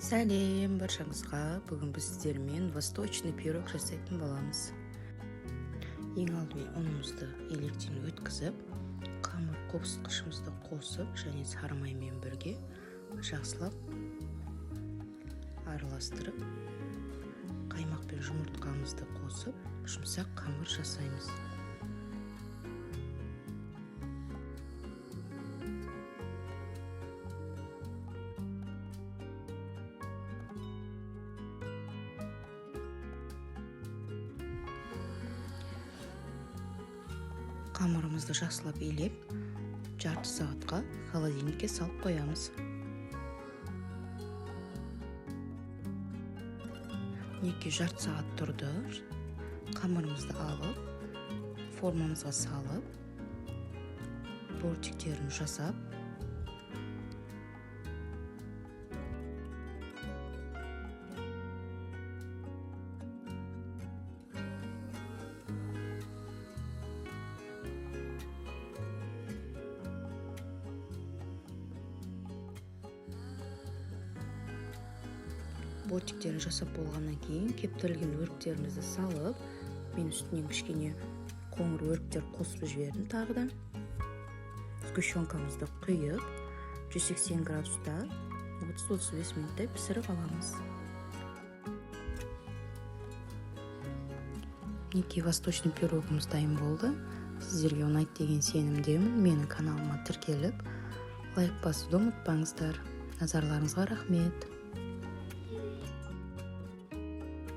Сәлем баршаңызға! Бүгін біз сіздермен восточный пирог жасайтын боламыз. Ең алдымен ұнымызды електен өткізіп, қамыр қопсытқышымызды қосып және сары маймен бірге жақсылап араластырып, қаймақ пен жұмыртқамызды қосып, жұмсақ қамыр жасаймыз. Қамырымызды жақсылап илеп, жарты сағатқа холодильникке салып қоямыз. Мінекей, жарты сағат тұрды. Қамырымызды алып, формамызға салып, бортиктерін жасап, бортиктерін жасап болғаннан кейін кептірілген өріктерімізді салып, мен үстінен кішкене қоңыр өріктер қосып жібердім тағы да. Сгущенкамызды құйып, 180 градуста 30-35 минуттай пісіріп аламыз. Мінекей, восточный пирогымыз дайын болды. Сіздерге ұнайды деген сенімдемін. Менің каналыма тіркеліп, лайк басуды ұмытпаңыздар. Назарларыңызға рахмет.